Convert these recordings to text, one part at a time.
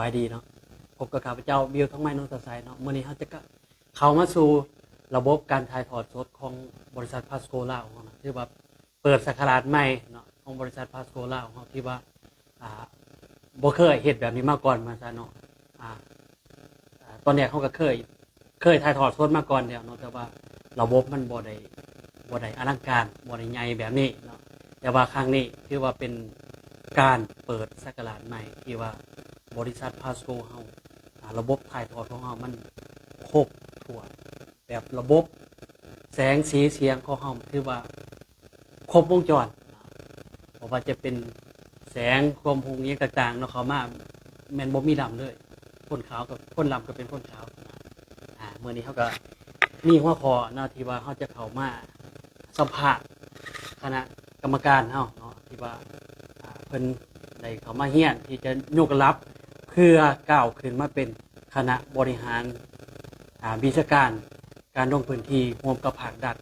າຍດີເນາະ ພົບກັບຂ້າພະເຈົ້າ ບິວ ທອງໄມ້ ນົນທະໄຊເນາະ. ມື້ນີ້ເຮົາຈະ ເຂົ້າມາສູ່ລະບົບການຖ່າຍທອດສົດຂອງບໍລິສັດພາສໂກລາວຂອງເຮົາເນາະ ຖືວ່າເປີດສັກກະລາດໃໝ່ເນາະ ຂອງບໍລິສັດພາສໂກລາວຂອງເຮົາ ທີ່ວ່າ ອ່າ ບໍ່ເຄີຍເຮັດແບບນີ້ມາກ່ອນວ່າຊັ້ນເນາະ. ອ່າ ອ່າ ຕອນແລກເຮົາກໍເຄີຍ ເຄີຍຖ່າຍທອດສົດມາກ່ອນແລ້ວເນາະ ແຕ່ວ່າລະບົບມັນບໍ່ໄດ້ ບໍ່ໄດ້ອະລັງການ ບໍ່ໄດ້ໃຫຍ່ແບບນີ້ເນາະ. ແຕ່ວ່າຄັ້ງນີ້ຖືວ່າເປັນການເປີດສັກກະລາດໃໝ່ ທີ່ວ່າບໍລິສັດພາສໂກເຮົາ ອ່າ ລະບົບຖ່າຍທອດຂອງເຮົາມັນຄົບຖ້ວນ ແບບລະບົບແສງສີສຽງຂອງເຮົາຖືວ່າຄົບວົງຈອນ ບໍ່ວ່າຈະເປັນແສງ ຄວາມຮຸ່ງ ອີ່ຫຍັງຕ່າງໆເນາະ ເຂົ້າມາແມ່ນບໍ່ມີດຳເລີຍ ຄົນຂາວກັບຄົນດຳກໍເປັນຄົນຂາວ. ອ່າ ມື້ນີ້ເຮົາກໍມີຫົວຂໍ້ເນາະ ທີ່ວ່າເຮົາຈະເຂົ້າມາສຳພາດຄະນະກຳມະການເຮົາເນາະ ທີ່ວ່າ ອ່າ ເພິ່ນໄດ້ເຂົ້າມາຮຽນທີ່ຈະຍົກລະດັບ ເພື່ອກ້າວຂຶ້ນມາເປັນຄະນະບໍລິຫານ ອ່າ ວິຊາການ ການລົງພື້ນທີ່ຮ່ວມກັບພາກລັດ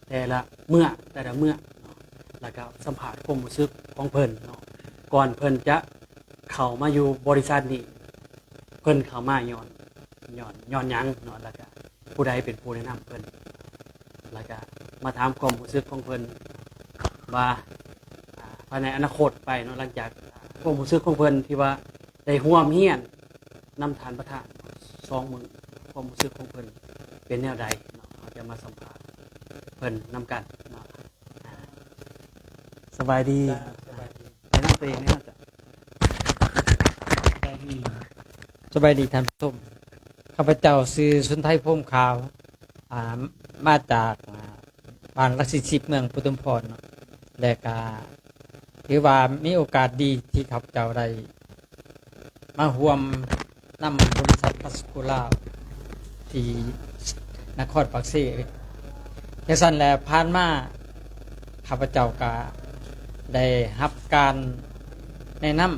ແຕ່ລະເມືອງ ແຕ່ລະເມືອງເນາະ ແລ້ວກໍສຳພາດຄວາມຮູ້ສຶກຂອງເພິ່ນເນາະ ກ່ອນເພິ່ນຈະເຂົ້າມາຢູ່ບໍລິສັດນີ້ ເພິ່ນເຂົ້າມາຍ້ອນ ຍ້ອນ ຍ້ອນຫຍັງເນາະ ແລ້ວກໍຜູ້ໃດເປັນຜູ້ແນະນຳເພິ່ນ ແລ້ວກໍມາຖາມຄວາມຮູ້ສຶກຂອງເພິ່ນວ່າ ອ່າ ພາຍໃນອະນາຄົດໄປເນາະ ຫຼັງຈາກຄວາມຮູ້ສຶກຂອງເພິ່ນທີ່ວ່າໄດ້ຮ່ວມຮຽນ ນຳທ່ານປະທານສອງມື້ ຄວາມຮູ້ສຶກຂອງເພິ່ນເປັນແນວໃດເນາະ ເຮົາຈະມາສຳພາດເພິ່ນນຳກັນເນາະ. ອ່າ ສະບາຍດີ ສະບາຍດີ ແນະນຳຕົວເອງແດ່ເນາະ. ສະບາຍດີ ສະບາຍດີທ່ານຜູ້ຊົມ ຂ້າພະເຈົ້າຊື່ ສຸນໄທ ພົມຂາວ ອ່າ ມາຈາກ ອ່າ ບ້ານຫຼັກສິບ ເມືອງປະທຸມພອນເນາະ ແລະກະຖືວ່າມີໂອກາດດີທີ່ຂ້າພະເຈົ້າໄດ້ມາຮ່ວມນຳບໍລິສັດພາສໂກລາວທີ່ນະຄອນປາກເຊ. ຈັ່ງຊັ້ນແຫຼະ ຜ່ານມາຂ້າພະເຈົ້າກະໄດ້ຮັບການແນະນຳ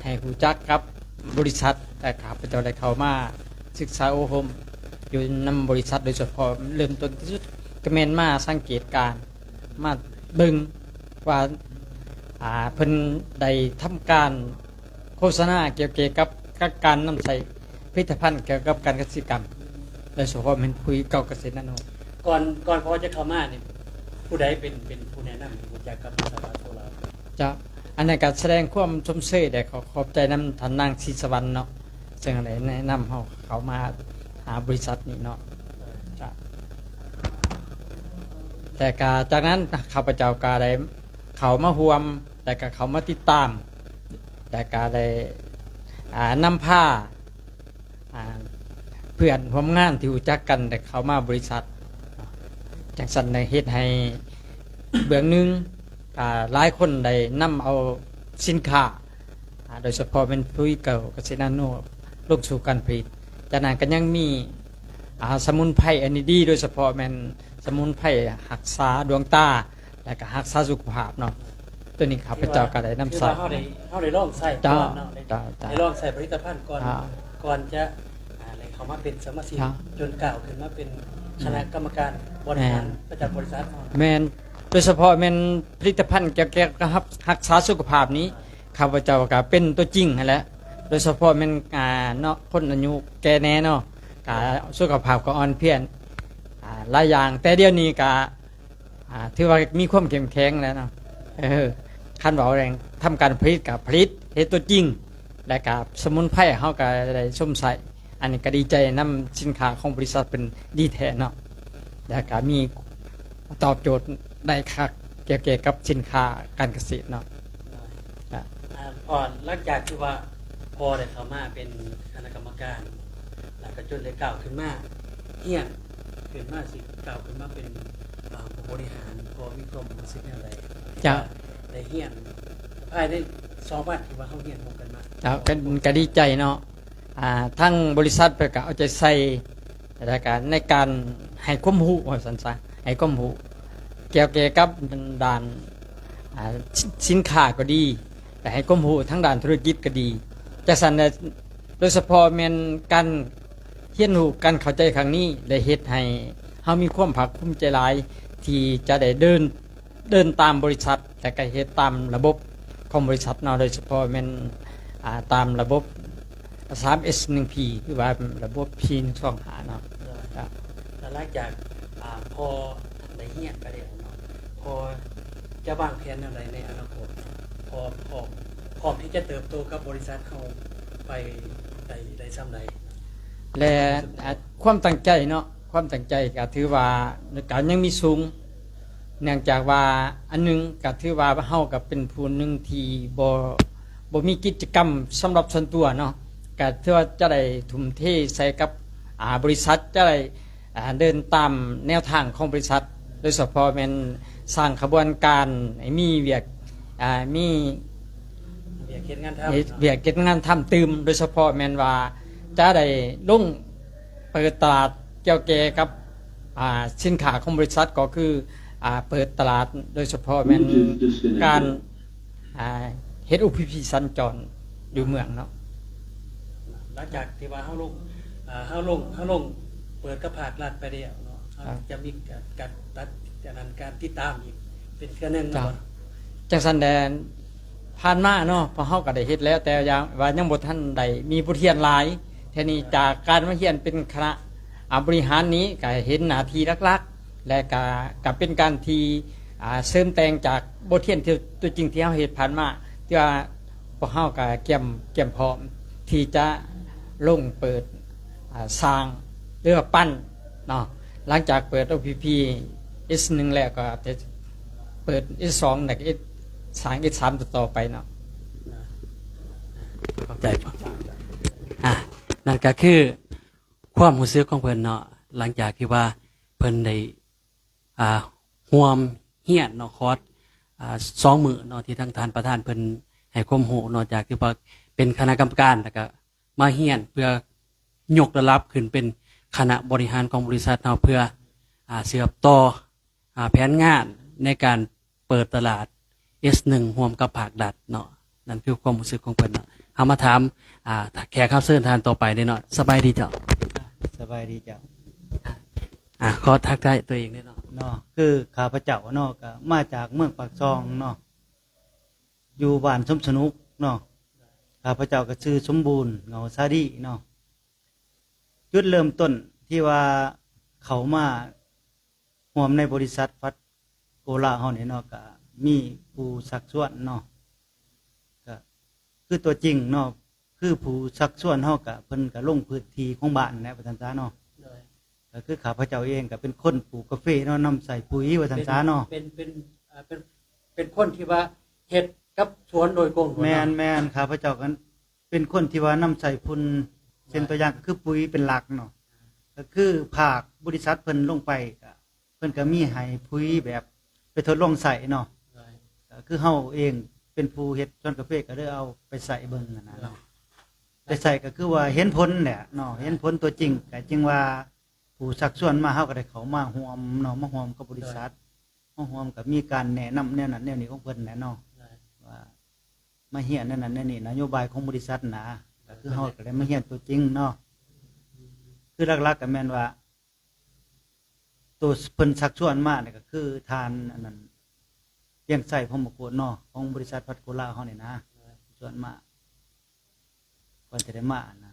ໃຫ້ຮູ້ຈັກກັບບໍລິສັດ ແລະ ຂ້າພະເຈົ້າໄດ້ເຂົ້າມາສຶກສາອົບຮົມຢູ່ນຳບໍລິສັດ ໂດຍສະເພາະເລີ່ມຕົ້ນທີ່ສຸດກໍແມ່ນມາສັງເກດການ ມາເບິ່ງວ່າ ອ່າ ເພິ່ນໄດ້ທຳການໂຄສະນາກ່ຽວກັບການນຳໃຊ້ຜະລິດຕະພັນກ່ຽວກັບການກະສິກຳ ໂດຍສະເພາະແມ່ນປຸ໋ຍເກົ່າກະເສດນາໂນ. ກ່ອນ ກ່ອນພໍ່ຈະເຂົ້າມານີ້ ຜູ້ໃດເປັນ ເປັນຜູ້ແນະນຳໃຫ້ຮູ້ຈັກກັບບໍລິສັດພາສໂກລາວ? ເຈົ້າ ອັນນັ້ນກໍສະແດງຄວາມຊົມເຊີຍ ແລະ ຂໍຂອບໃຈນຳທ່ານນາງສີສະຫວັນເນາະ ເຊິ່ງໄດ້ແນະນຳເຮົາເຂົ້າມາຫາບໍລິສັດນີ້ເນາະ. ເຈົ້າ ແລະກະຈາກນັ້ນ ຂ້າພະເຈົ້າກະໄດ້ເຂົ້າມາຮ່ວມ ແລະກະເຂົ້າມາຕິດຕາມ ແລະກະໄດ້ ອ່າ ນຳພາ ອ່າ ເພື່ອນຮ່ວມງານທີ່ຮູ້ຈັກກັນໄດ້ເຂົ້າມາບໍລິສັດ ຈັ່ງຊັ້ນໄດ້ເຮັດໃຫ້ເບື້ອງໜຶ່ງ ອ່າ ຫຼາຍຄົນໄດ້ນຳເອົາສິນຄ້າ ອ່າ ໂດຍສະເພາະແມ່ນປຸ໋ຍເກົ່າກະເສດນາໂນ ລົງສູ່ການຜະລິດ. ຈາກນັ້ນກໍຍັງມີ ອ່າ ສະໝຸນໄພອັນດີໆ ໂດຍສະເພາະແມ່ນສະໝຸນໄພຮັກສາດວງຕາ ແລະກະຮັກສາສຸຂະພາບເນາະ. ໂຕນີ້ຂ້າພະເຈົ້າກໍໄດ້ນຳໃຊ້ ເຮົາໄດ້ ເຮົາໄດ້ລອງໃຊ້ກ່ອນເນາະ ເຈົ້າ ໄດ້ລອງໃຊ້ຜະລິດຕະພັນກ່ອນ ກ່ອນຈະ ອ່າ ໄດ້ເຂົ້າມາເປັນສະມາຊິກ ຈົນກ້າວຂຶ້ນມາເປັນຄະນະກຳມະການບໍລິຫານປະຈຳບໍລິສັດເນາະ. ແມ່ນ ໂດຍສະເພາະແມ່ນຜະລິດຕະພັນກ່ຽວກັບຮັກສາສຸຂະພາບນີ້ ຂ້າພະເຈົ້າກໍເປັນຕົວຈິງຫັ້ນແຫຼະ ໂດຍສະເພາະແມ່ນ ອ່າ ເນາະ ຄົນອາຍຸແກ່ແດ່ເນາະ ກໍສຸຂະພາບກໍອ່ອນເພຍ ອ່າ ຫຼາຍຢ່າງ ແຕ່ດຽວນີ້ກໍ ອ່າ ຖືວ່າມີຄວາມເຂັ້ມແຂງແລ້ວເນາະ. ເອີ ຄັນເວົ້າແລ້ວ ທຳການຜະລິດກໍຜະລິດ ເຮັດຕົວຈິງ ແລະກະສະໝຸນໄພເຮົາກະໄດ້ຊົມໃຊ້ ອັນນີ້ກະດີໃຈນຳສິນຄ້າຂອງບໍລິສັດເພິ່ນດີແທ້ເນາະ ແລະກະມີຕອບໂຈດໄດ້ຄັກກ່ຽວກັບສິນຄ້າການກະເສດເນາະ. ອ່າ ພໍຫຼັງຈາກທີ່ວ່າພໍ່ໄດ້ເຂົ້າມາເປັນຄະນະກຳມະການ ແລ້ວກະຈົນໄດ້ກ້າວຂຶ້ນມາຮຽນ ຂຶ້ນມາຊິກ້າວຂຶ້ນມາເປັນ ອ່າ ຜູ້ບໍລິຫານ ພໍ່ມີຄວາມຮູ້ສຶກແນວໃດ? ເຈົ້າ ໄດ້ຮຽນ ພາຍໃນສອງວັນທີ່ວ່າເຮົາຮຽນຮ່ວມກັນມາ ເຈົ້າ ກໍ ກໍດີໃຈເນາະ. ອ່າ ທາງບໍລິສັດເພິ່ນກໍເອົາໃຈໃສ່ ແລ້ວກໍໃນການໃຫ້ຄວາມຮູ້ວ່າຊັ້ນຊະ ໃຫ້ຄວາມຮູ້ກ່ຽວແກ່ກັບດ້ານ ອ່າ ສິນ ສິນຄ້າກໍດີ ແລະ ໃຫ້ຄວາມຮູ້ທາງດ້ານທຸລະກິດກໍດີ. ຈັ່ງຊັ້ນແຫຼະ ໂດຍສະເພາະແມ່ນການຮຽນຮູ້ ການເຂົ້າໃຈຄັ້ງນີ້ ໄດ້ເຮັດໃຫ້ເຮົາມີຄວາມພາກພູມໃຈຫຼາຍ ທີ່ຈະໄດ້ເດີນ ເດີນຕາມບໍລິສັດ ແລະກະເຮັດຕາມລະບົບຂອງບໍລິສັດເນາະ ໂດຍສະເພາະແມ່ນ ອ່າ ຕາມລະບົບ ສາມເອັສໜຶ່ງພີ ຫຼືວ່າລະບົບພີໜຶ່ງສອງຫ້າເນາະ. ເອີ ເຈົ້າ ແລ້ວຫຼັງຈາກ ອ່າ ພໍໄດ້ຮຽນໄປແລ້ວເນາະ ພໍຈະວາງແຜນແນວໃດໃນອະນາຄົດ? ພໍ ພ້ອມ ພ້ອມທີ່ຈະເຕີບໂຕກັບບໍລິສັດເຮົາໄປໄດ້ ໄດ້ສ່ຳໃດ? ແລະ ຄວາມຕັ້ງໃຈເນາະ ຄວາມຕັ້ງໃຈກໍຖືວ່າກໍຍັງມີສູງ ເນື່ອງຈາກວ່າອັນໜຶ່ງກໍຖືວ່າເຮົາກໍເປັນຜູ້ໜຶ່ງທີ່ບໍ່ ບໍ່ມີກິດຈະກຳສຳລັບສ່ວນຕົວເນາະ ກໍຖືວ່າຈະໄດ້ທຸ່ມເທໃສ່ກັບ ອ່າ ບໍລິສັດ ຈະໄດ້ ອ່າ ເດີນຕາມແນວທາງຂອງບໍລິສັດ ໂດຍສະເພາະແມ່ນສ້າງຂະບວນການໃຫ້ມີວຽກ ອ່າ ມີ ວຽກເຮັດງານທຳ ເຮັດ ເນາະ ວຽກເຮັດງານທຳຕື່ມ ໂດຍສະເພາະແມ່ນວ່າຈະໄດ້ລົງເປີດຕະຫຼາດກ່ຽວແກ່ກັບ ອ່າ ສິນຄ້າຂອງບໍລິສັດ ກໍຄື ອ່າ ເປີດຕະຫຼາດ ໂດຍສະເພາະແມ່ນການ ອ່າ ເຮັດ ໂອ ພີ ພີ ສັນຈອນຢູ່ເມືອງເນາະ. ຫຼັງຈາກທີ່ວ່າເຮົາລົງ ເຮົາລົງ ເຮົາລົງເປີດກັບພາກລັດໄປແລ້ວເນາະ ເຮົາ ເຈົ້າ ຈະມີການ ການຕັດ ອັນນັ້ນ ການຕິດຕາມອີກເປັນເທື່ອໜຶ່ງ ເຈົ້າ ເນາະ. ຈັ່ງຊັ້ນແດ່ ຜ່ານມາເນາະ ພວກເຮົາກໍໄດ້ເຮັດແລ້ວ ແຕ່ວ່າຍັງບໍ່ທັນໄດ້ມີບົດຮຽນຫຼາຍ. ເທື່ອນີ້ຈາກການມາຮຽນເປັນຄະນະ ອາ ບໍລິຫານນີ້ ກໍເຫັນໜ້າທີ່ຫຼັກໆ ແລະ ກໍ ກໍເປັນການທີ່ ອາ ເສີມແຕ່ງຈາກບົດຮຽນທີ່ ຕົວຈິງທີ່ເຮົາເຮັດຜ່ານມາ ທີ່ວ່າພວກເຮົາກໍກຽມ ກຽມພ້ອມທີ່ຈະລົງເປີດ ອາ ສ້າງ ຫຼືວ່າປັ້ນເນາະ. ຫຼັງຈາກເປີດ ໂອ ພີ ພີ ເອັສໜຶ່ງ ແລ້ວ ກໍຈະເປີດ ເອັສສອງ ແລ້ວກໍ ເອັສ ສ້າງ ເອັສສາມ ຕໍ່ໆໄປເນາະ. ຂອບໃຈ. ອາ ນັ້ນກໍຄືຄວາມຮູ້ສຶກຂອງເພິ່ນເນາະ ຫຼັງຈາກທີ່ວ່າເພິ່ນໄດ້ ອ່າ ຮ່ວມຮຽນເນາະ ຄອດ ອ່າ ສອງມື້ເນາະ ທີ່ທາງທ່ານປະທານເພິ່ນໃຫ້ຄວາມຮູ້ເນາະ ຈາກທີ່ວ່າເປັນຄະນະກຳມະການ ແລ້ວກໍມາຮຽນເພື່ອຍົກລະດັບຂຶ້ນເປັນຄະນະບໍລິຫານຂອງບໍລິສັດເຮົາ ເພື່ອ ອ່າ ເຊື່ອມຕໍ່ ອ່າ ແຜນງານໃນການເປີດຕະຫຼາດ ເອັສໜຶ່ງ ຮ່ວມກັບພາກລັດເນາະ. ນັ້ນຄືຄວາມຮູ້ສຶກຂອງເພິ່ນເນາະ. ເຮົາມາຖາມ ອ່າ ແຂກຮັບເຊີນທ່ານຕໍ່ໄປເດ້ເນາະ. ສະບາຍດີເຈົ້າ. ສະບາຍດີເຈົ້າ. ອ່າ ຂໍທັກທາຍຕົວເອງເດ້ເນາະ. ເນາະ ຄືຂ້າພະເຈົ້າເນາະ ກໍມາຈາກເມືອງປາກຊ່ອງເນາະ ຢູ່ບ້ານສົມສະໜຸກເນາະ. ຂ້າພະເຈົ້າກໍຊື່ສົມບູນ ເຫງົາສາລີເນາະ. ຈຸດເລີ່ມຕົ້ນທີ່ວ່າເຂົ້າມາຮ່ວມໃນບໍລິສັດຟັດໂກລາເຮົານີ້ເນາະ ກະມີຜູ້ຊັກຊວນເນາະ ກະຄືຕົວຈິງເນາະ ຄືຜູ້ຊັກຊວນເຮົາ ກະເພິ່ນກະລົງພື້ນທີ່ຂອງບ້ານແຫຼະ ວ່າຊັ້ນຊະເນາະ. ໂດຍ ກະຄືຂ້າພະເຈົ້າເອງກະເປັນຄົນປູກກາເຟເນາະ ນຳໃຊ້ປຸຍ ວ່າຊັ້ນຊະເນາະ. ເປັນ ເປັນ ເປັນ ເປັນ ເປັນຄົນທີ່ວ່າເຮັດກັບສວນໂດຍກົງ. ແມ່ນໆ ຂ້າພະເຈົ້າກະ ເປັນຄົນທີ່ວ່ານຳໃຊ້ຝຸ່ນ ເຊັ່ນຕົວຢ່າງກໍຄືປຸຍເປັນຫຼັກເນາະ ກໍຄືພາກບໍລິສັດເພິ່ນລົງໄປ ກໍເພິ່ນກໍມີໃຫ້ປຸຍແບບໄປທົດລອງໃຊ້ເນາະ. ກໍຄືເຮົາເອງເປັນຜູ້ເຮັດສວນກາເຟ ກໍເລີຍເອົາໄປໃຊ້ເບິ່ງຫັ້ນນະເນາະ. ໄປໃຊ້ກໍຄືວ່າເຫັນຜົນແຫຼະເນາະ ເຫັນຜົນຕົວຈິງ ກໍຈຶ່ງວ່າຜູ້ຊັກຊວນມາ ເຮົາກໍໄດ້ເຂົ້າມາຮ່ວມເນາະ ມາຮ່ວມກັບບໍລິສັດ ມາຮ່ວມກໍມີການແນະນຳແນວນັ້ນແນວນີ້ຂອງເພິ່ນແຫຼະເນາະ ວ່າມາຮຽນແນວນັ້ນແນວນີ້ ນະໂຍບາຍຂອງບໍລິສັດນະ ກໍຄືເຮົາກໍໄດ້ມາຮຽນຕົວຈິງເນາະ. ຄືຫຼັກໆກໍແມ່ນວ່າ ໂຕເພິ່ນຊັກຊວນມານີ້ກໍຄືທ່ານອັນນັ້ນ ວຽງໄຊ ພົມມະໂຄດເນາະ ຂອງບໍລິສັດພັດໂກລາເຮົານີ້ນະ ຊວນມາ ກ່ອນຈະໄດ້ມານະ.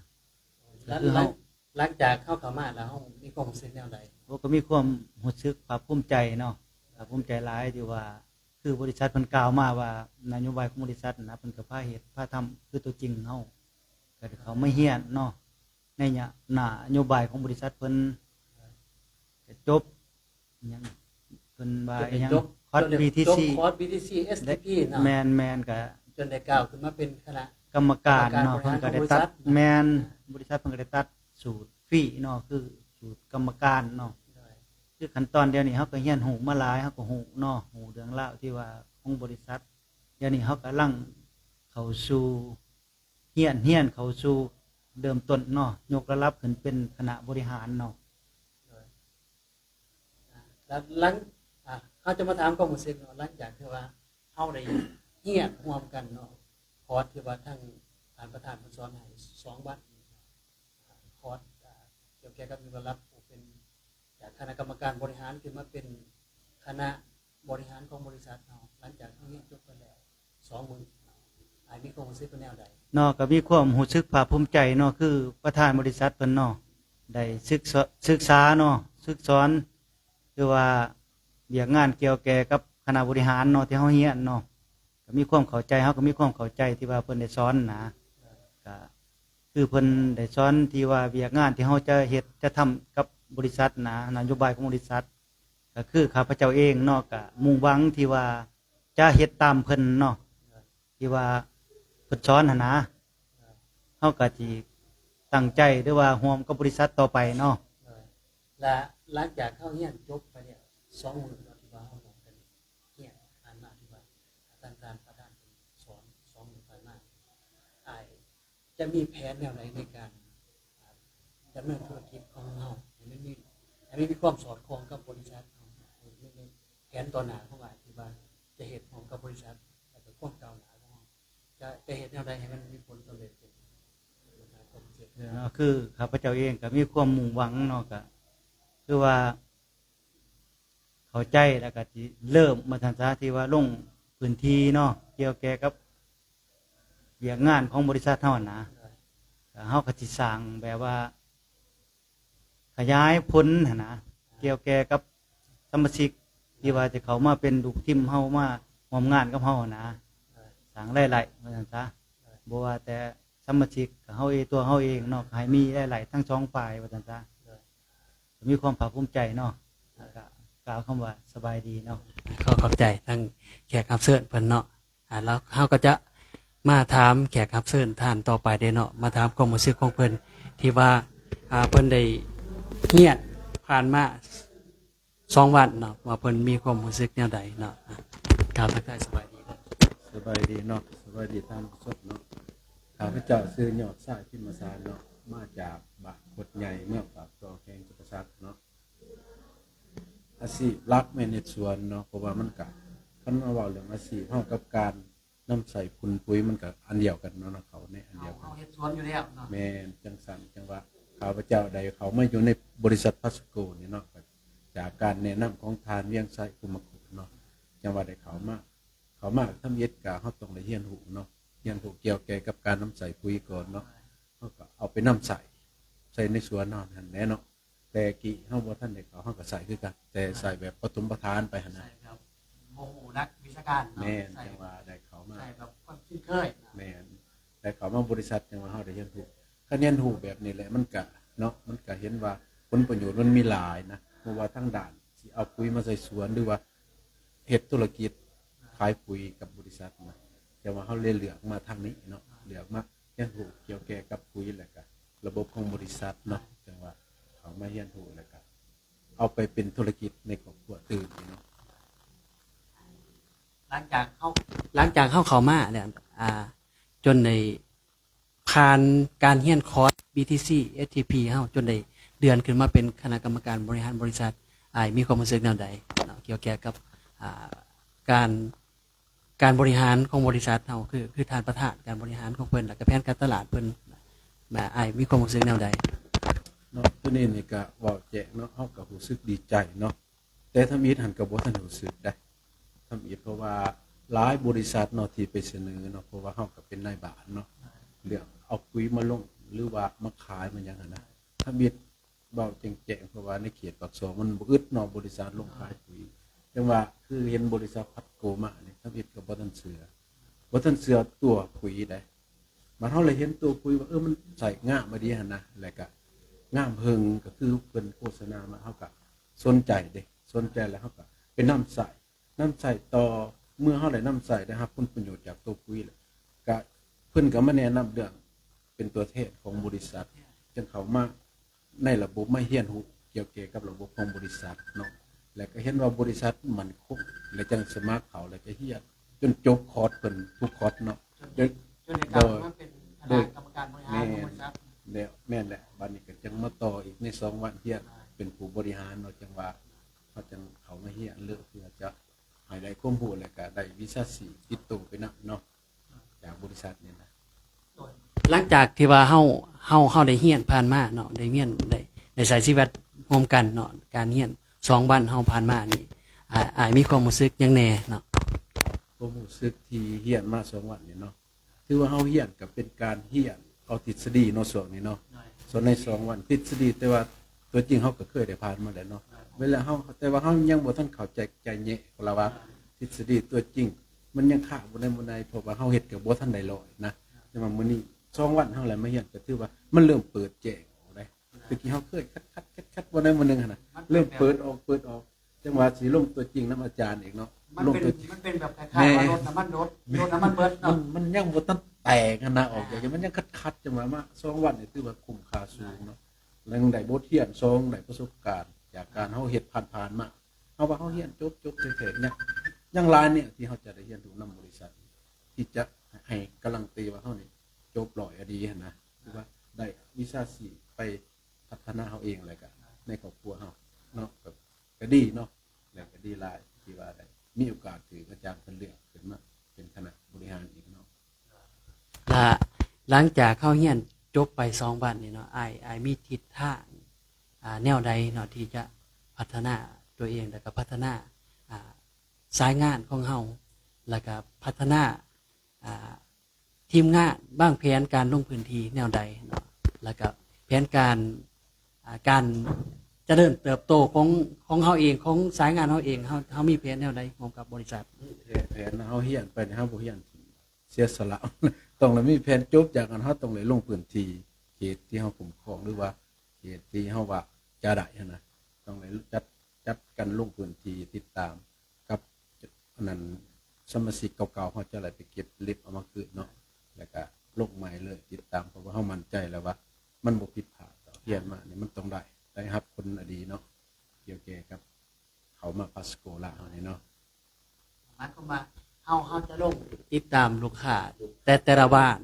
ແລ້ວ ຄືເຮົາ ຫຼັງ ຫຼັງຈາກເຮົາເຂົ້າມາແລ້ວ ເຮົາມີຄວາມຮູ້ສຶກແນວໃດ? ໂອ້ ກໍມີຄວາມຮູ້ສຶກພາກພູມໃຈເນາະ ພາກພູມໃຈຫຼາຍທີ່ວ່າ ຄືບໍລິສັດເພິ່ນກ່າວມາວ່າ ນະໂຍບາຍຂອງບໍລິສັດນະ ເພິ່ນກໍພາເຮັດພາທຳຄືຕົວຈິງເຮົາ ກໍໄດ້ເຂົ້າມາຮຽນເນາະ ໃນນະໂຍບາຍຂອງບໍລິສັດເພິ່ນ ກໍຈົບ ຫຍັງ ເພິ່ນວ່າ ຈະເປັນ ຫຍັງ ຈົບ ຄອດ ຈະເປັນ ບີທີຊີ ຈົບຄອດ ບີທີຊີ ເອສທີພີ ເນາະ. ແມ່ນໆ ກະຈົນໄດ້ກ້າວຂຶ້ນມາເປັນຄະນະກຳມະການເນາະ ກຳມະການບໍລິຫານຂອງບໍລິສັດ ແມ່ນ ບໍລິສັດເພິ່ນກໍໄດ້ຕັດສູດຟຣີເນາະ ຄືສູດກຳມະການເນາະ. ໂດຍ ຄືຂັ້ນຕອນດຽວນີ້ເຮົາກໍຮຽນຮູ້ມາຫຼາຍ ເຮົາກໍຮູ້ເນາະ ຮູ້ເລື່ອງລາວທີ່ວ່າຂອງບໍລິສັດ ດຽວນີ້ເຮົາກຳລັງເຂົ້າສູ່ ຮຽນ ຮຽນເຂົ້າສູ່ເລີ່ມຕົ້ນເນາະ ຍົກລະດັບຂຶ້ນເປັນຄະນະບໍລິຫານເນາະ. ໂດຍ ອ່າ ແລ້ວຫຼັງ ອ່າ ເຮົາຈະມາຖາມຄວາມຮູ້ສຶກເນາະ ຫຼັງຈາກທີ່ວ່າເຮົາໄດ້ຮຽນຮ່ວມກັນເນາະ ຄອດທີ່ວ່າທາງທ່ານປະທານເພິ່ນສອນໃຫ້ສອງວັນ ຄອດ ອ່າ ກ່ຽວກັບຍົກລະດັບຜູ້ເປັນ ຈາກຄະນະກຳມະການບໍລິຫານຂຶ້ນມາເປັນຄະນະບໍລິຫານຂອງບໍລິສັດເຮົາ ຫຼັງຈາກເຮົາຮຽນຈົບໄປແລ້ວສອງມື້ ອ້າຍມີຄວາມຮູ້ສຶກເປັນແນວໃດເນາະ? ກໍມີຄວາມຮູ້ສຶກພາກພູມໃຈເນາະ ຄືປະທານບໍລິສັດເພິ່ນເນາະ ໄດ້ສຶກສ- ສຶກສາເນາະ ຝຶກສອນ ຫຼືວ່າວຽກງານກ່ຽວແກ່ກັບຄະນະບໍລິຫານເນາະ ທີ່ເຮົາຮຽນເນາະ ກໍມີຄວາມເຂົ້າໃຈ ເຮົາກໍມີຄວາມເຂົ້າໃຈທີ່ວ່າເພິ່ນໄດ້ສອນນະ ກໍຄືເພິ່ນໄດ້ສອນທີ່ວ່າວຽກງານທີ່ເຮົາຈະເຮັດຈະທຳກັບບໍລິສັດນະ ນະໂຍບາຍຂອງບໍລິສັດ ກໍຄືຂ້າພະເຈົ້າເອງເນາະ ກໍມຸ່ງຫວັງທີ່ວ່າຈະເຮັດຕາມເພິ່ນເນາະ ທີ່ວ່າເພິ່ນສອນຫັ້ນນະ ເຮົາກໍຊິຕັ້ງໃຈ ຫຼືວ່າຮ່ວມກັບບໍລິສັດຕໍ່ໄປເນາະ. ແລະ ຫຼັງຈາກເຮົາຮຽນຈົບໄປແລ້ວ ສອງມື້ເນາະ ທີ່ວ່າເຮົາຮ່ວມກັນຮຽນຜ່ານມາ ທີ່ວ່າທ່ານປະທານເພິ່ນສອນ ສອງມື້ຜ່ານມາ ອ້າຍ ຈະມີແຜນແນວໃດໃນການ ອ່າ ດຳເນີນທຸລະກິດຂອງເຮົາໃຫ້ມັນມີ ໃຫ້ມັນມີຄວາມສອດຄ່ອງກັບບໍລິສັດເຮົາ ໃນ ໃນແຜນຕໍ່ໜ້າຂອງອ້າຍທີ່ວ່າຈະເຮັດຮ່ວມກັບບໍລິສັດ ແລ້ວກໍຄວາມກ້າວໜ້າຂອງເຮົາ ຈະ ຈະເຮັດແນວໃດໃຫ້ມັນມີຜົນສຳເລັດເປັນ ເນາະ ຄືຂ້າພະເຈົ້າເອງກໍມີຄວາມມຸ່ງຫວັງເນາະ ກໍຄືວ່າເຂົ້າໃຈ ແລ້ວກໍຊິເລີ່ມ ວ່າຊັ້ນຊະ ທີ່ວ່າລົງພື້ນທີ່ເນາະ ກ່ຽວແກ່ກັບວຽກງານຂອງບໍລິສັດເຮົາຫັ້ນນະ ກໍເຮົາກໍຊິສ້າງແບບວ່າຂະຫຍາຍຜົນຫັ້ນນະ ກ່ຽວແກ່ກັບສະມາຊິກທີ່ວ່າຈະເຂົ້າມາເປັນລູກທີມເຮົາ ມາຮ່ວມງານກັບເຮົາຫັ້ນນະ ສ້າງລາຍໄດ້ວ່າຊັ້ນຊະ ບໍ່ວ່າແຕ່ ສະມາຊິກ ກໍເຮົາເອງ ຕົວເຮົາເອງເນາະ ກໍໃຫ້ມີລາຍໄດ້ທັງສອງຝ່າຍວ່າຊັ້ນຊະ ກໍມີຄວາມພາກພູມໃຈເນາະ ແລ້ວກໍກ່າວຄຳວ່າສະບາຍດີເນາະ. ຂໍຂອບໃຈທັງແຂກຮັບເຊີນເພິ່ນເນາະ ອ່າ ແລ້ວເຮົາກໍຈະມາຖາມແຂກຮັບເຊີນທ່ານຕໍ່ໄປເດ້ເນາະ ມາຖາມຄວາມຮູ້ສຶກຂອງເພິ່ນ ທີ່ວ່າ ອ່າ ເພິ່ນໄດ້ຮຽນຜ່ານມາ ສອງວັນເນາະ ວ່າເພິ່ນມີຄວາມຮູ້ສຶກແນວໃດເນາະ ອ່ະ ກ່າວທັກທາຍສະບາຍດີເນາະ. ສະບາຍດີເນາະ ສະບາຍດີທ່ານຜູ້ຊົມເນາະ ຂ້າພະເຈົ້າຊື່ຍອດຊາຍ ພິມມະສານເນາະ ມາຈາກບ້ານກົດໃຫຍ່ ເມືອງປາກຊ່ອງ ແຂວງຈຳປາສັກເນາະ ອາຊີບຫຼັກແມ່ນເຮັດສວນເນາະ ເພາະວ່າມັນກະ ຄັນມາເວົ້າເລື່ອງອາຊີບເຮົາກັບການ ນຳໃຊ້ຝຸ່ນປຸຍມັນກໍອັນດຽວກັນເນາະ ເຂົາໃນອັນດຽວກັນ ເຮົາເຮັດສວນຢູ່ແລ້ວເນາະ ແມ່ນ ຈັ່ງຊັ້ນ ຈັ່ງວ່າຂ້າພະເຈົ້າໄດ້ເຂົ້າມາຢູ່ໃນບໍລິສັດພລັສໂກນີ້ເນາະ ຈາກການແນະນຳຂອງທ່ານວຽງໄຊ ພູມະຄຸນເນາະ ຈັ່ງວ່າໄດ້ເຂົ້າມາ ເຂົ້າມາທຳອິດກໍເຮົາຕ້ອງໄດ້ຮຽນຮູ້ເນາະ ຮຽນຮູ້ກ່ຽວແກ່ກັບການນຳໃຊ້ປຸຍກ່ອນເນາະ ເຮົາກໍເອົາໄປນຳໃຊ້ ໃສ່ໃນສວນເຮົາຫັ້ນແຫຼະເນາະ ແຕ່ກີ້ເຮົາບໍ່ທັນໄດ້ເຂົ້າ ເຮົາກໍໃຊ້ຄືກັນ ແຕ່ໃຊ້ແບບປະຖົມປະຖານໄປຫັ້ນນະ ໃຊ້ແບບບໍ່ຮູ້ຫຼັກວິຊາການເນາະ ແມ່ນ ໃຊ້ ຈັ່ງວ່າໄດ້ເຂົ້າມາ ໃຊ້ແບບຄວາມຄຸ້ນເຄີຍນະ ແມ່ນ ໄດ້ເຂົ້າມາບໍລິສັດ ຈັ່ງວ່າເຮົາໄດ້ຮຽນຮູ້ ຄັນຮຽນຮູ້ແບບນີ້ແຫຼະ ມັນກະເນາະ ມັນກະເຫັນວ່າຜົນປະໂຫຍດມັນມີຫຼາຍນະ ບໍ່ວ່າທາງດ້ານຊິເອົາປຸຍມາໃສ່ສວນ ຫຼືວ່າເຮັດທຸລະກິດຂາຍປຸຍກັບບໍລິສັດນະ ແຕ່ວ່າເຮົາເລີຍເລືອກມາທາງນີ້ເນາະ ເລືອກມາຮຽນຮູ້ກ່ຽວແກ່ກັບປຸຍ ແລ້ວກະລະບົບຂອງບໍລິສັດເນາະ ຈັ່ງວ່າເຂົ້າມາຮຽນຮູ້ ແລ້ວກະ ເອົາໄປເປັນທຸລະກິດໃນຄອບຄົວຕື່ມເນາະ. ຫຼັງຈາກເຮົາ ຫຼັງຈາກເຮົາເຂົ້າມາແລ້ວ ອ່າ ຈົນໄດ້ຜ່ານການຮຽນຄອດ ບີທີຊີ ເອສທີພີ ເຮົາ ຈົນໄດ້ເລື່ອນຂຶ້ນມາເປັນຄະນະກຳມະການບໍລິຫານບໍລິສັດ ອ້າຍມີຄວາມຮູ້ສຶກແນວໃດເນາະ ກ່ຽວແກ່ກັບ ອ່າ ການ ການບໍລິຫານຂອງບໍລິສັດເຮົາ ຄື ຄືທ່ານປະທານການບໍລິຫານຂອງເພິ່ນ ແລ້ວກະແຜນການຕະຫຼາດເພິ່ນ ແບບອ້າຍມີຄວາມຮູ້ສຶກແນວໃດເນາະ? ໂຕນີ້ນີ້ກະເວົ້າແຈ້ງເນາະ ເຮົາກະຮູ້ສຶກດີໃຈເນາະ ແຕ່ທຳອິດຫັ້ນກະບໍ່ທັນຮູ້ສຶກໃດ໋ ທຳອິດ ເພາະວ່າຫຼາຍບໍລິສັດເນາະທີ່ໄປສະເໜີເນາະ ເພາະວ່າເຮົາກະເປັນນາຍບ້ານເນາະ ເລື່ອງເອົາປຸຍມາລົງ ຫຼືວ່າມາຂາຍມາຫຍັງຫັ້ນນະ ທຳອິດ ເວົ້າແຈ້ງໆ ເພາະວ່າໃນເຂດປາກຊ່ອງມັນບໍ່ອຶດເນາະ ບໍລິສັດລົງຂາຍປຸຍ ຈັ່ງວ່າຄືເຫັນບໍລິສັດພລັສໂກມານີ້ ທຳອິດກໍບໍ່ທັນເຊື່ອ ບໍ່ທັນເຊື່ອຕົວປຸຍໃດ໋ ບາດເຮົາລະເຫັນຕົວປຸຍວ່າ ເອີ ມັນໃຊ້ງາມອີ່ຫຼີຫັ້ນນະ ແລ້ວກະງາມເຫິງ ກໍຄືເພິ່ນໂຄສະນາມາ ເຮົາກະສົນໃຈເດ້ ສົນໃຈແລ້ວເຮົາກະໄປນຳໃຊ້ ນຳໃຊ້ຕໍ່ ເມື່ອເຮົາໄດ້ນຳໃຊ້ ໄດ້ຮັບຜົນປະໂຫຍດຈາກຕົວປຸຍແລ້ວ ກະ ເພິ່ນກະມາແນະນຳເລື່ອງເປັນຕົວແທນຂອງບໍລິສັດ ຈຶ່ງເຂົ້າມາໃນລະບົບ ມາຮຽນຮູ້ກ່ຽວແກ່ກັບລະບົບຂອງບໍລິສັດເນາະ ແລ້ວກະເຫັນວ່າບໍລິສັດໝັ້ນຄົງ ແລ້ວຈຶ່ງສະໝັກເຂົ້າ ແລ້ວກະຮຽນຈົນຈົບຄອດເພິ່ນທຸກຄອດເນາະ ຈົນ ຈົນໄດ້ກ້າວຂຶ້ນມາເປັນຄະນະກຳມະການບໍລິຫານຂອງບໍລິສັດ ແມ່ນແລ້ວ ແມ່ນແລ້ວ ບາດນີ້ກະຈຶ່ງມາຕໍ່ອີກໃນສອງວັນຮຽນ ເປັນຜູ້ບໍລິຫານເນາະ ຈັ່ງວ່າ ເຮົາຈຶ່ງເຂົ້າມາຮຽນເລີຍ ເພື່ອຈະໃຫ້ໄດ້ຄວາມຮູ້ ແລ້ວກະໄດ້ວິຊາຊີບຕິດໂຕໄປນຳເນາະ ຈາກບໍລິສັດນີ້ນະ. ຫຼັງຈາກທີ່ວ່າເຮົາ ເຮົາ ເຮົາໄດ້ຮຽນຜ່ານມາເນາະ ໄດ້ຮຽນ ໄດ້ ໄດ້ໃຊ້ຊີວິດຮ່ວມກັນເນາະ ການຮຽນສອງວັນເຮົາຜ່ານມານີ້ ອ້າຍ ອ້າຍມີຄວາມຮູ້ສຶກຫຍັງແດ່ເນາະ? ຄວາມຮູ້ສຶກທີ່ຮຽນມາສອງວັນນີ້ເນາະ ຖືວ່າເຮົາຮຽນກໍເປັນການຮຽນເອົາທິດສະດີເນາະ ຊ່ວງນີ້ເນາະ ໂດຍ ສ່ວນໃນສອງວັນທິດສະດີ ແຕ່ວ່າຕົວຈິງເຮົາກໍເຄີຍໄດ້ຜ່ານມາແລ້ວເນາະ ໂດຍ ເວລາເຮົາ ແຕ່ວ່າເຮົາຍັງບໍ່ທັນເຂົ້າໃຈ ໃຈແຍະ ເພາະລະວ່າ ໂດຍ ທິດສະດີຕົວຈິງມັນຍັງຄ້າງບໍ່ໄດ້ບໍ່ໄດ້ ເພາະວ່າເຮົາເຮັດກໍບໍ່ທັນໄດ້ຮ້ອຍນະ ໂດຍ ແຕ່ວ່າມື້ນີ້ສອງວັນເຮົາແຫຼະມາຮຽນ ກໍຖືວ່າມັນເລີ່ມເປີດແຈ້ງອອກໄດ້ ແຕ່ກີ້ເຮົາເຄີຍຂັດໆ ຂັດໆ ບໍ່ໄດ້ມື້ໜຶ່ງຫັ້ນນະ ມັນເປັນ ເລີ່ມເປີດອອກ ເປີດອອກ ຈັ່ງວ່າຊິລົງຕົວຈິງນຳອາຈານອີກເນາະ ມັນເປັນ ລົງຕົວຈິງ ມັນເປັນແບບຄ້າຍໆ ແມ່ນ ວ່າລົດນ້ຳມັນລົດ ລົດນ້ຳມັນເບິດເນາະ ມັນ ມັນຍັງບໍ່ທັນແຕກຫັ້ນນະ ອອກຈາກ ອ່າ ມັນຍັງຂັດໆ ຈັ່ງວ່າມາສອງວັນນີ້ຖືວ່າຄຸ້ມຄ່າສູງເນາະ ແລ້ວຍັງໄດ້ບົດຮຽນ ສອງ ໄດ້ປະສົບການຈາກການເຮົາເຮັດຜ່ານໆ ມາ ເຮົາວ່າເຮົາຮຽນຈົບ ຈົບແທ້ໆ ຍັງ ຍັງຫຼາຍແນວທີ່ເຮົາຈະໄດ້ຮຽນຮູ້ນຳບໍລິສັດ ທີ່ຈະໃຫ້ກາຣັນຕີວ່າເຮົານີ້ຈົບຮ້ອຍອະດີຫັ້ນນະ ຫຼືວ່າໄດ້ວິຊາຊີບໄປພັດທະນາເຮົາເອງ ແລ້ວກະໃນຄອບຄົວເຮົາເນາະ ກໍ ກໍດີເນາະ ແລ້ວກໍດີຫຼາຍທີ່ວ່າໄດ້ມີໂອກາດຖືກອາຈານເພິ່ນເລືອກຂຶ້ນມາເປັນຄະນະບໍລິຫານອີກເນາະ. ລະຫຼັງຈາກເຮົາຮຽນຈົບໄປສອງວັນນີ້ເນາະ ອ້າຍ ອ້າຍມີທິດທາງ ອ່າ ແນວໃດເນາະ ທີ່ຈະພັດທະນາຕົວເອງ ແລ້ວກໍພັດທະນາ ອ່າ ສາຍງານຂອງເຮົາ ແລ້ວກໍພັດທະນາ ອ່າ ທີມງານ ວາງແຜນການລົງພື້ນທີ່ແນວໃດເນາະ ແລ້ວກໍແຜນການ ອ່າ ການຈະເລີນເຕີບໂຕຂອງ ຂອງເຮົາເອງ ຂອງສາຍງານເຮົາເອງ ເຮົາ ເຮົາມີແຜນແນວໃດຮ່ວມກັບບໍລິສັດ? ແຜນ ແຜນເຮົາຮຽນໄປນີ້ ເຮົາບໍ່ຮຽນເສຍສະຫຼະ ຕ້ອງໄດ້ມີແຜນ ຈົບຈາກນັ້ນເຮົາຕ້ອງໄດ້ລົງພື້ນທີ່ເຂດທີ່ເຮົາຄຸ້ມຄອງ ຫຼືວ່າເຂດທີ່ເຮົາວ່າຈະໄດ້ຫັ້ນນະ ຕ້ອງໄດ້ຈັດ ຈັດກັນລົງພື້ນທີ່ຕິດຕາມກັບ ອັນນັ້ນ ສະມາຊິກເກົ່າໆ ເຮົາຈະໄດ້ໄປເກັບເລັບເອົາມາຄືນເນາະ ແລ້ວກະລົງໃໝ່ເລີຍ ຕິດຕາມ ເພາະວ່າເຮົາໝັ້ນໃຈແລ້ວວ່າມັນບໍ່ຜິດພາດ ຮຽນມານີ້ມັນຕ້ອງໄດ້ ໄດ້ຮັບຜົນອະດີເນາະ ກ່ຽວແກ່ກັບເຂົ້າມາພາສໂກລາວເຮົານີ້ເນາະ. ໝາຍຄວາມວ່າເຮົາ ເຮົາຈະລົງຕິດຕາມລູກຄ້າ ແຕ່ ແຕ່ລະວາງ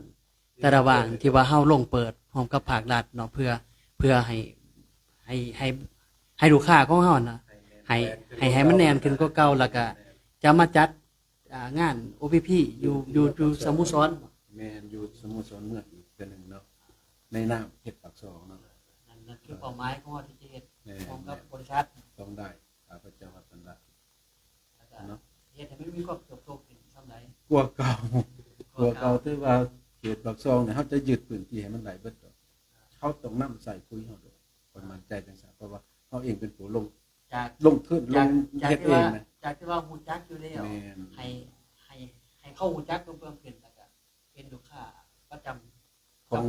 ແຕ່ລະວາງທີ່ວ່າເຮົາລົງເປີດຮ່ວມກັບພາກລັດເນາະ ເພື່ອ ເພື່ອໃຫ້ ໃຫ້ ໃຫ້ ໃຫ້ລູກຄ້າຂອງເຮົານະ ໃຫ້ ໃຫ້ ໃຫ້ມັນແໜ້ນຂຶ້ນກວ່າເກົ່າ ແລ້ວກະຈະມາຈັດ ອ່າ ງານໂອພີພີຢູ່ ຢູ່ ຢູ່ສະໂມສອນ ແມ່ນ ຢູ່ສະໂມສອນເມືອງອີກເທື່ອໜຶ່ງເນາະ ໃນນາມເຂດປາກຊ່ອງເນາະ ນັ້ນ ນັ້ນຄືເປົ້າໝາຍຂອງເຮົາທີ່ຈະເຮັດ ແມ່ນ ຮ່ວມກັບ ແມ່ນ ບໍລິສັດ ຕ້ອງໄດ້ ຂ້າພະເຈົ້າວ່າຊັ້ນລະ ແລ້ວກະເນາະ ເຮັດໃຫ້ມັນມີຄວາມເຕີບໂຕຂຶ້ນສ່ຳໃດ ກວ່າເກົ່າ ກວ່າເກົ່າ ກວ່າເກົ່າ ຖືວ່າເຂດປາກຊ່ອງນີ້ ເຮົາຈະຍຶດພື້ນທີ່ໃຫ້ມັນໄດ້ເບິດດອກ ເຮົາຕ້ອງນຳໃຊ້ປຸ໋ຍເຮົາໂດດ ຂ້ອຍໝັ້ນໃຈຈັ່ງຊັ້ນ ເພາະວ່າເຮົາເອງເປັນຜູ້ລົງ ຈາກ ລົງທຶນ ຈາກ ລົງເຮັດເອງນະ ຈາກທີ່ວ່າຮູ້ຈັກຢູ່ແລ້ວ ແມ່ນ ໃຫ້ ໃຫ້ ໃຫ້ເຂົາຮູ້ຈັກເພີ່ມຂຶ້ນ ແລ້ວກະເປັນລູກຄ້າປະຈຳ ຂອງ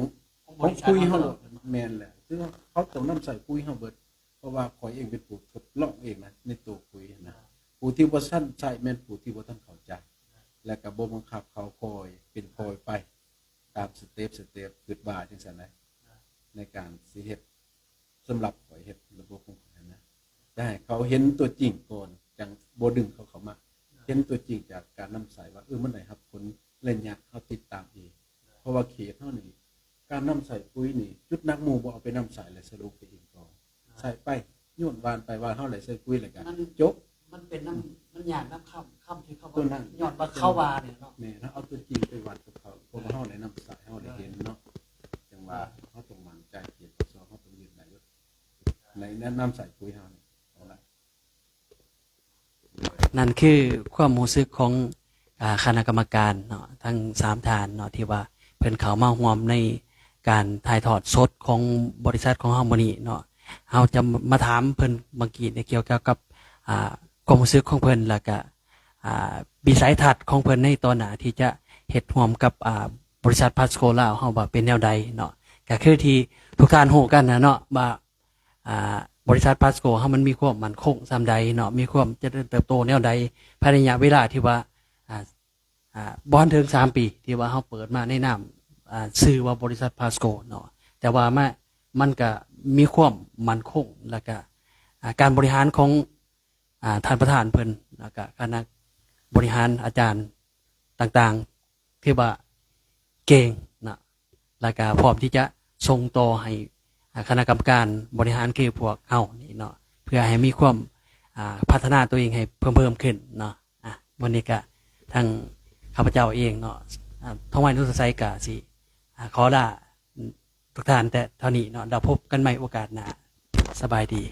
ຂອງບໍລິສັດ ຂອງປຸ໋ຍເຮົາ ເຮົາຕະຫຼອດ ແມ່ນແຫຼະ ຄືເຮົາຕ້ອງນຳໃຊ້ປຸ໋ຍເຮົາເບິດ ເພາະວ່າຂ້ອຍເອງເປັນຜູ້ທົດລອງເອງນະ ໃນໂຕປຸ໋ຍຫັ້ນນະ ຜູ້ທີ່ບໍ່ທັນໃຊ້ແມ່ນຜູ້ທີ່ບໍ່ທັນເຂົ້າໃຈ ແລ້ວກໍບໍ່ບັງຄັບເຂົາ ຄ່ອຍເປັນຄ່ອຍໄປ ຕາມສະເຕັບ ສະເຕັບ ຄິດວ່າຈັ່ງຊັ້ນນະ ໃນການຊິເຮັດ ສຳລັບຂ້ອຍເຮັດລະບົບຂອງຂ້ອຍຫັ້ນນະ ຈະໃຫ້ເຂົາເຫັນຕົວຈິງກ່ອນ ຈັ່ງບໍ່ດຶງເຂົາເຂົ້າມາ ເຫັນຕົວຈິງຈາກການນຳໃຊ້ວ່າ ເອີ ມັນໄດ້ຮັບຜົນໄລຍະເຮົາຕິດຕາມເອງ ເພາະວ່າເຂດເຮົານີ້ ການນຳໃຊ້ປຸ໋ຍນີ້ ຈຸດໜັກໝູ່ບໍ່ເອົາໄປນຳໃຊ້ ແລະ ສະຫຼຸບໄປເອງກ່ອນ ໃສ່ໄປ ໂຍນຫວ່ານໄປ ວ່າເຮົາໄດ້ໃສ່ປຸ໋ຍແລ້ວກະ ມັນ ຈົບ ມັນເປັນນຳ ມັນຍາກນຳຄຳ ຄຳທີ່ເຂົາ ໂຕນັ້ນ ຍ້ອນວ່າເຂົາວ່ານີ້ເນາະ ແມ່ນ ເຮົາເອົາຕົວຈິງໄປວັດກັບເຂົາ ເພາະວ່າເຮົາໄດ້ນຳໃຊ້ ເຮົາໄດ້ເຫັນເນາະ ຈັ່ງວ່າເຮົາຕ້ອງໝັ້ນໃຈ ເຂດປາກຊ່ອງເຮົາຕ້ອງຍຶດໄດ້ເບິດ ໃນແນະນຳໃຊ້ປຸ໋ຍເຮົານີ້ ເອົາລະ ນັ້ນຄືຄວາມຮູ້ສຶກຂອງ ອ່າ ຄະນະກຳມະການເນາະ ທັງສາມທ່ານເນາະ ທີ່ວ່າເພິ່ນເຂົ້າມາຮ່ວມໃນການຖ່າຍທອດສົດຂອງບໍລິສັດຂອງເຮົາມື້ນີ້ເນາະ ເຮົາຈະມາຖາມເພິ່ນບາງກີ້ກ່ຽວກັບກັບ ອ່າ ຄວາມຮູ້ສຶກຂອງເພິ່ນ ແລ້ວກະ ອ່າ ວິໄສທັດຂອງເພິ່ນໃນຕໍ່ໜ້າທີ່ຈະເຮັດຮ່ວມກັບ ອ່າ ບໍລິສັດພາສໂກລາວເຮົາວ່າເປັນແນວໃດເນາະ ກະຄືທີ່ທຸກທ່ານຮູ້ກັນນະເນາະວ່າ ອ່າ ບໍລິສັດພາສໂກເຮົາມັນມີຄວາມໝັ້ນຄົງສ່ຳໃດເນາະ ມີຄວາມຈະເລີນເຕີບໂຕແນວໃດ ພາຍໃນໄລຍະເວລາທີ່ວ່າ ອ່າ ອ່າ ບໍ່ທັນເຖິງສາມປີ ທີ່ວ່າເຮົາເປີດມາໃນນາມ ອ່າ ຊື່ວ່າບໍລິສັດພາສໂກເນາະ ແຕ່ວ່າມາ ມັນກະມີຄວາມໝັ້ນຄົງ ແລ້ວກະ ອ່າ ການບໍລິຫານຂອງ ອ່າ ທ່ານປະທານເພິ່ນ ແລ້ວກະຄະນະບໍລິຫານ ອາຈານຕ່າງໆ ຖືວ່າເກັ່ງເນາະ ແລ້ວກະພ້ອມທີ່ຈະສົ່ງຕໍ່ໃຫ້ ອ່າ ຄະນະກຳມະການບໍລິຫານຄືພວກເຮົານີ້ເນາະ ເພື່ອໃຫ້ມີຄວາມ ອ່າ ພັດທະນາຕົວເອງໃຫ້ເພີ່ມໆຂຶ້ນເນາະ. ອ່າ ມື້ນີ້ກະທາງຂ້າພະເຈົ້າເອງເນາະ ອ່າ ທອງໄວ ນຸດສະໄຊ ກະຊິ ອ່າ ຂໍລາ ທຸກທ່ານແຕ່ເທົ່ານີ້ເນາະ ແລ້ວພົບກັນໃໝ່ໂອກາດໜ້າ. ສະບາຍດີ.